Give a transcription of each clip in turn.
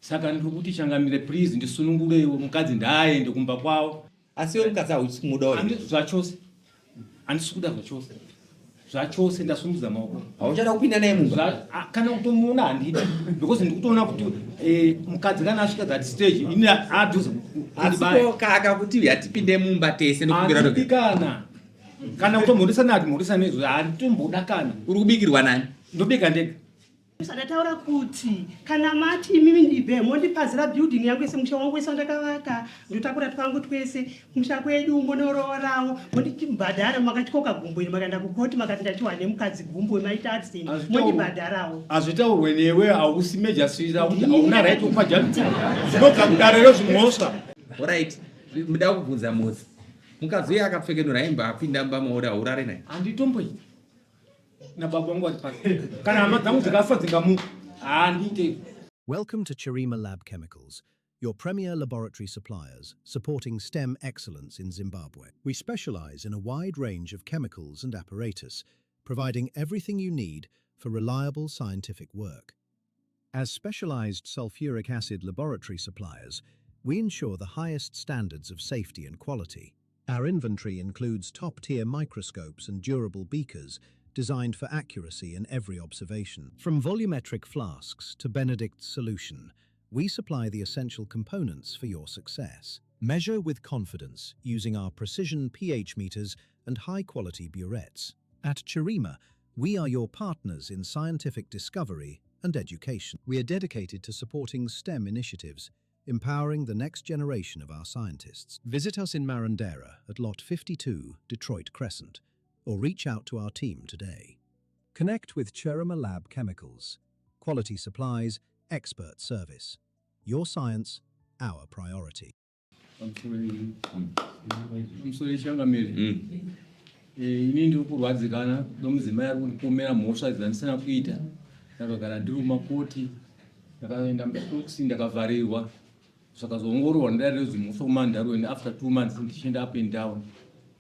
Saka ndiri kuti changamire please ndisunungureiwo mukadzi ndaaende kumba kwavo. Asi iwe mukadzi hausi kumudawo here? Zvachose. Handisi kuda zvachose. Zvachose ndasungudza maoko. Hauchada kupinda naye mumba? Kana kutomuona handidi because ndikutoona kuti eh, mukadzi kana asvika that stage ini adhuze Asi ko kaka kuti hatipinde mumba tese ndokumbira Handidi kana. Kana kutomhoresana hatimhoresane izvo handitomboda kana. Uri kubikirwa nani? Ndobika ndega. Ndataura kuti kana mati imimi ndibve mondipazira building yangu yese musha wangu wese wandakavaka ndotakura twangu twese kumusha kwedu monororawo mondibhadhara makatyoka gumbo iri makaenda kukoti makati ndachiwa nemukadzi gumbo maita accident mondibhadharawo. Hazvitaurwe newe hausi magistrate hauna right kupa judgment zvinobva kudare rezvimhosva. Alright, muda kubvunza Motsi. Mukadzi uye akapfekenura hembe apinda mumba mauri haurare naye? Handitomboiti. Nababa vangu vari pasi. Kana hama dzangu dzikafa dzingamuka. Handiite. Welcome to Chirima Lab Chemicals, your premier laboratory suppliers supporting STEM excellence in Zimbabwe. We specialize in a wide range of chemicals and apparatus, providing everything you need for reliable scientific work. As specialized sulfuric acid laboratory suppliers, we ensure the highest standards of safety and quality. Our inventory includes top-tier microscopes and durable beakers designed for accuracy in every observation. From volumetric flasks to Benedict's solution, we supply the essential components for your success. Measure with confidence using our precision pH meters and high-quality burettes. At Chirima, we are your partners in scientific discovery and education. We are dedicated to supporting STEM initiatives, empowering the next generation of our scientists. Visit us in Marondera at Lot 52, Detroit Crescent, or reach out to our team today. Connect with Chirima Lab Chemicals. Quality supplies, expert service. Your science, our priority. Pamusoro changamire. Eh, ini ndiri kurwadzikana nomudzimai ari kundipomera mhosva dzandisina kuita. Ndakagara ndiri mumakoti, ndakaenda muchitokisi ndakavharirwa. Zvakazoongororwa nedare redzimhosva kuMandarweni after 2 months ndichienda up and down.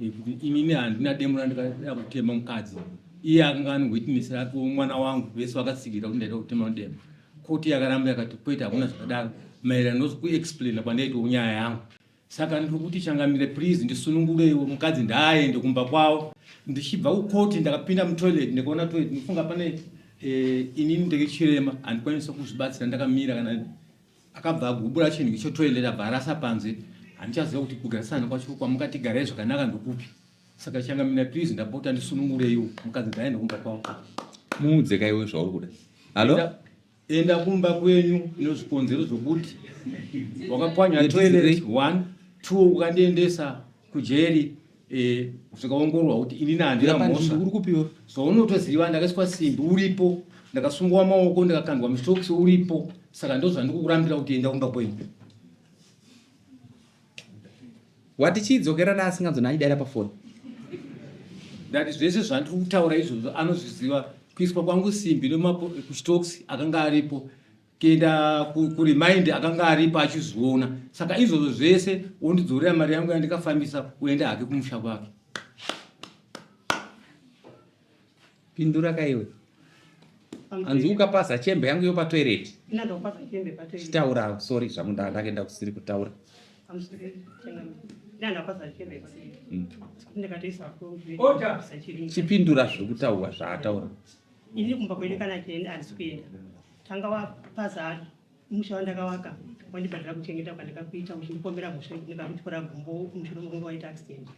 Eh, kuti inini handina demo randikada kutema mukadzi. Iye akanga ane witness rake mwana wangu vese vakatsigira kuti ndaida kutema demo. Koti yakaramba yakati kwete hakuna zvakadaro maererano nokuexplaina kwandaitawo nyaya yangu. Saka ndiri kuti changamire please ndisunungureiwo mukadzi ndaaende kumba kwavo. Ndichibva kukoti ndakapinda mutoilet ndikaona toilet ndinofunga pane eh, inini ndiri chirema handikwanisa kuzvibatsira ndakamira kana akabva agubura chinhu icho toilet abva arasa panze handichaziva kuti kugarisana kwacho kwamukati garai zvakanaka ndokupi. Saka changamire please ndapota ndisunungureiwo mukadzi ndaaende kumba kwavo. Muudze ka iwe zvauri kuda. Hallo? Enda kumba kwenyu inozvikonzero zvokuti wakapwanya toilet 1 2 ukandiendesa kujeri eh, zvikaongororwa kuti inini handina mhosva. Uri kupiwa? Zvaunotoziva ndakaiswa simbi uripo, ndakasungwa maoko ndikakandwa mustokisi uripo, saka ndozvandikukurambira kuti enda kumba kwenyu. Wati chii dzokera naasinganzoni achidaira pafoni. Ndati zvese zvandiri kutaura izvozvo anozviziva kuiswa kwangu simbi kuchitokisi akanga aripo kuenda kuremind akanga aripo achizviona saka izvozvo zvese wondidzorera mari yangu yandikafambisa uenda hake kumusha kwake. Pindura ka iwe. Hanzi ukapaza chembe yangu yopa toilet. Chitaura sorry zvangu ndakaenda kusiri kutaura. Chipindura zviri kutaurwa zvaataura. Ini kumba kwedu kana chienda handisi kuenda. Tanga wapaza musha wandakawaka wandibhadhara kuchengeta kwandakakuita uchindipomera mhosva yekuti ndikakutyora gumbo mushure mekunge waita accident.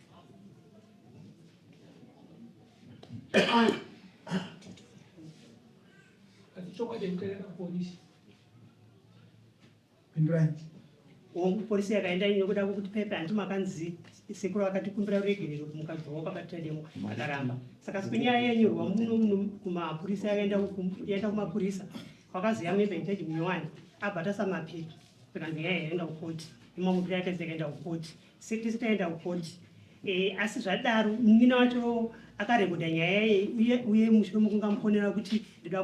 Hongu polisi yakaenda nekuda kwekuti pepe hanti makanzi sekuru akatikumbira ruregerero kumukadzi wako akabatira demo akaramba saka siku nyaya yanyorwa muno kumapurisa yakaenda yaenda kumapurisa kwakazi yamember in charge munyowani abata samapepa zvikanzi nyaya yaenda kukoti imamupira yakazi yakaenda kukoti Tese taenda kukoti eh, asi zvadaro munin'ina wacho akarekodha nyaya iyi uye uye mushure mekunge amufonera kuti ndoda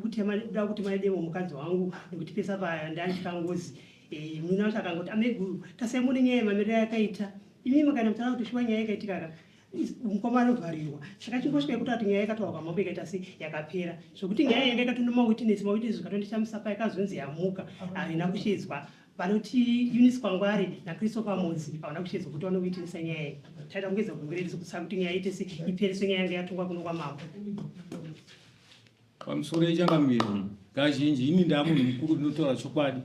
kutema ndoda kuti maidemo mukadzi wangu nekuti pesa pandandika ngozi eh, munin'ina wacho akangoti ameguru tasai mune nyaya yemamiriro yakaita imi makaenda kutaura kuti shuwa nyaya yakaitika ka Mukoma anovharirwa. Saka chingosvika yekuti ati nyaya yakataurwa kwamambo ikaita sei yakapera. Zvekuti nyaya yanga ikatondo mawitness mawitness zvikatondishamisa pa yakazonzi yamuka haina kushedzwa. Vanoti Eunice Kwangwari naChristopher Mudzi havana kushedzwa kuti vanowitnessa nyaya iyi. Taida kungedza kugureresa kuti nyaya iite sei ipereswe nyaya yanga yatongwa kuno kwamambo. Pamusoro yechangamire, kazhinji ini ndaa munhu mukuru ndinotaura chokwadi.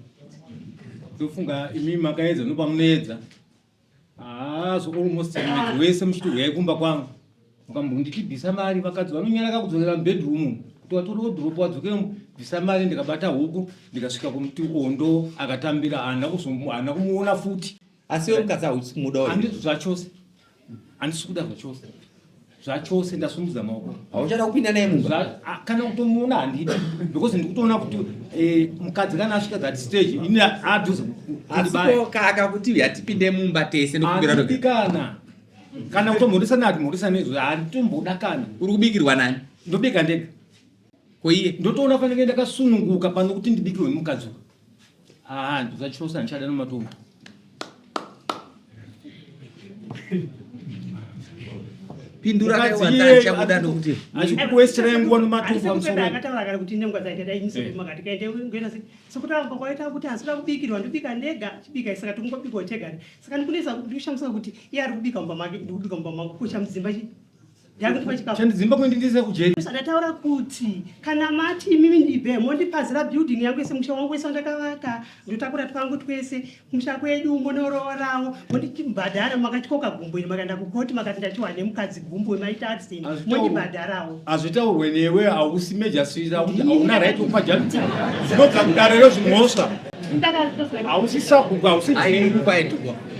Ndofunga imi makaedza nopamunoedza. Ah, so almost mwedzi wese muchiti huyai kumba kwangu. Mukambonditi bvisa mari, vakadzi vanonyara kudzokera mubedroom kuti watore wardrobe wadzokera bvisa mari ndikabata huku ndikasvika kumuti ondo akatambira haana haana kumuona futi. Asi iwe mukadzi hausi kumuda uyu. Handisi zvachose. Handisi kuda zvachose. Zvachose ndasumudza maoko. Hauchada kupinda naye mumba? Kana kutomuona handidi because ndikutoona kuti eh, mukadzi kana asvika that stage ini adhuze kundibaya. Asi kaka kuti hatipinde mumba tese ndokumbira Handidi kana. Kana kutomhoresana hatimhoresane izvo handitomboda kana. Uri kubikirwa nani? Ndobika ndega. Ko iye? Ndotoona fanike ndakasununguka pano kuti ndibikirwe nemukadzi uyu. Ah, ndozachose handichada nematombo. Pindura kai wanza ndokuti. Achikuwestirai nguva nematombo pamusoro. Akataura kare kuti nenguva dzaita dai ini makati kaende ngoita sei. Sokutaura kwaita kuti asida kubikirwa ndobika ndega chibika saka tikungobikwa tega. Saka ndikunetsa ndikushamisa kuti iye ari kubika mumba make ndikubika mumba mangu kuchamudzimba chi Chandidzimba kuindindisa kujeri. Ndataura kuti kana mati imimi ndibve mondipazira building yangu yese musha wangu wese wandakavaka ndotakura twangu twese kumusha kwedu monororawo mondibhadhara makatyoka gumbo iri makaenda kukoti makati ndachiwa nemukadzi gumbo maita accident mondibhadharawo. Hazvitaurwe newe hausi major street hauna right kupa judgment. Zvinobva kudare rezvimhosva. Hausi sabhuku hausi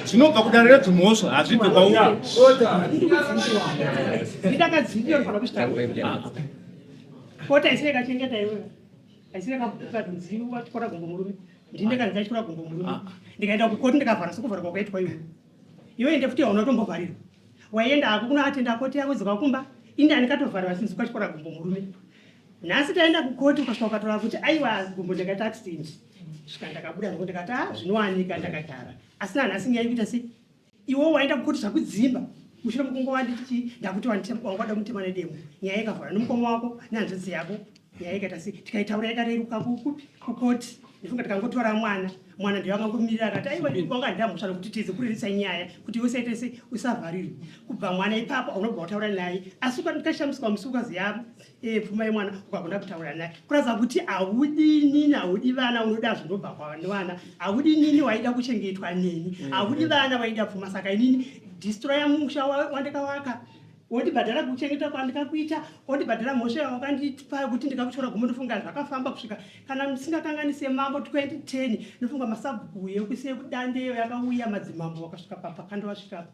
zvinobva kudare redzimhosva hazvibve kwauri. Kota isire kachengeta iwe. Isire kadziwa watyora gumbo murume. Ndine kanzi atyora gumbo murume. Ah. Ndikaenda kukoti ndikavhara sekuvhara kwakaitwa iwe. Iwe ende futi hauna kutombovharirwa. Waienda hako kuno atenda koti yako dzoka kumba. Inde andikatovharirwa sinzi kwatyora gumbo murume. Nhasi taenda kukoti ukasvika ukatora kuti aiwa gumbo ndakaita accident. Svika ndakabuda ndiko ndikati ah zvinowanika ndakagara. Asi nanhasi nyaya ikuita sei? Iwe waenda kukoti zvakudzimba. Mushure mekunge wanditi chii ndakuti wangwada mutema nedemo. Nyaya ikavhara nemukoma wako nehanzvadzi yako. Nyaya ikaita sei? Tikaitaura yakareruka kupi? Kukoti. Ndifunga tikangotora mwana. Mwana ndiye akangomirira akati aiwa wanga handina mhosva nokuti tiedze kurerutsa nyaya kuti iwe usaite sei usavharirwe. Kubva mwana ipapo unobva wataura naye. Asi ukashamiswa musi ukaziva Eh, pfuma yemwana ukagona kutaura naye kuratidza kuti haudi nini haudi vana unoda zvinobva kwavana haudi nini waida kuchengetwa neni mm. haudi vana waida pfuma saka inini destroya musha wandikawaka wondibhadhara kuchengeta kwandikakuita wondibhadhara mhosva yawakandipa kuti ndikakutyora gumo ndofunga zvakafamba kusvika kana musingakanganise mambo 2010 ndofunga masabhuku yekuseekudandeyo yakauya madzimambo wakasvika papakando vasvika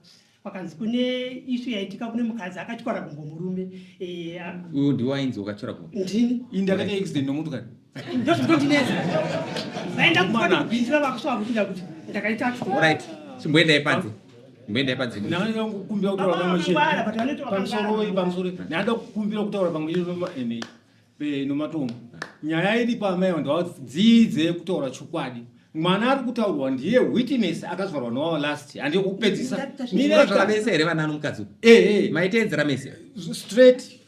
Kwakanzi kune issue yaitika kune mukadzi akatyora gumbo murume. Eh, Uyo ndiwe wainzi wakatyora gumbo. Ndini. Ini ndakaita accident nemotokari. Ndozvindondinetsa. Vaenda kufana kubindira vakuswa kupinda kuti ndakaita accident. Alright. Chimboendai panze. Chimboendai panze. Ndanga kukumbira kutaura pamwe chete. Pamusoro pamusoro. Ndanga kukumbira kutaura pamwe chete nomatombo nyaya iripo amai vanhu vadzidze kutaura chokwadi mwana ari kutaurwa ndiye witness akazvarwa nowawa last handiye kupedzisa mivese here vana nomukadzi eh, eh. maiteedzera mese straight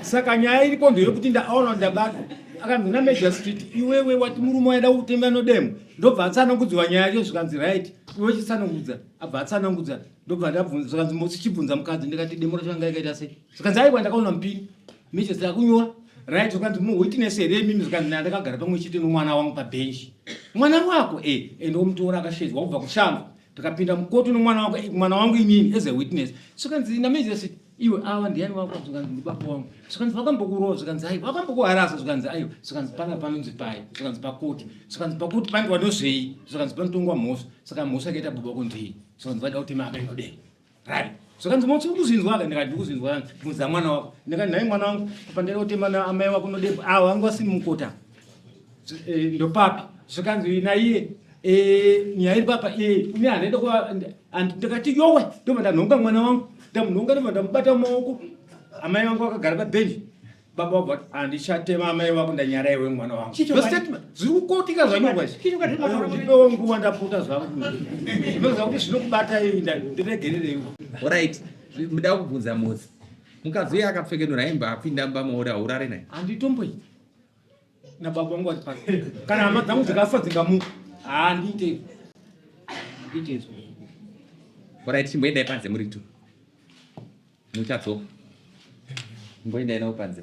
saka nyaya iripo ndeyekuti ndaona ndabatwa akanzi na major street iwewe wati murume waida kutemba nodemo ndobva atsanangudziwa nyaya yacho zvikanzi right iwe chitsanangudza abva atsanangudza ndobva ndabvunza zvikanzi mosichibvunza mukadzi ndikati demo racho anga ikaita sei zvikanzi aiwa ndakaona mupini miche dzaakunyora right zvikanzi muwitness here imimi zvikanzi ndakagara pamwe chete nomwana wangu pabhenji mwana wako e ende womutora akashedzwa kubva kushamva ndikapinda mukoti nomwana wako eh, mwana wangu inini as a witness zvikanzi namejesi iwe awa ndiyani wako zvikanzi ndibaba wangu zvikanzi vakambokurova zvikanzi aiwa vakambokuharasa zvikanzi aiwa zvikanzi pana panonzi pai zvikanzi pakoti zvikanzi pakoti pandiwa ndozvei zvikanzi panotongwa mhosva saka mhosva yakaita baba wako ndii zvikanzi vaida kuti makainodei Right. Zvakanzi motsi kuzvinzwa ka ndikati ndikuzvinzwa bvunza mwana wako. Ndikati nhai mwana wangu apa ndaida kutema na amai wako nodemba. Ah wangu asiri mukota. Eh, ndopapi? Zvakanzi naiye eh nyaya iri papa eh ini handaida kuva ndikati yowe ndobva ndanhonga mwana wangu. Ndamunhonga ndobva ndamubata mumaoko. Amai vangu vakagara pabhenji. Baba vabva vati handichatema amai vako, ndanyara iwe mwana wangu. Chicho- Statement zviri kukotika zvanyorwa izvi. Chicho- chicho- Ndipewo nguva, ndapota zvangu. Ndinoziva kuti zvinokubata iyi, ndiregerereiwo. Alright, muda kubvunza Motsi, mukadzi uyo akapfekenura hembe apinda mumba mauri, haurare naye? Handitomboiti nababa vangu vari pasi. Kana hama dzangu dzikafa dzingamuka, handiite, handiite izvo. Alright, chimboendai panze muri tu, muchadzoka. Mboendai navo panze.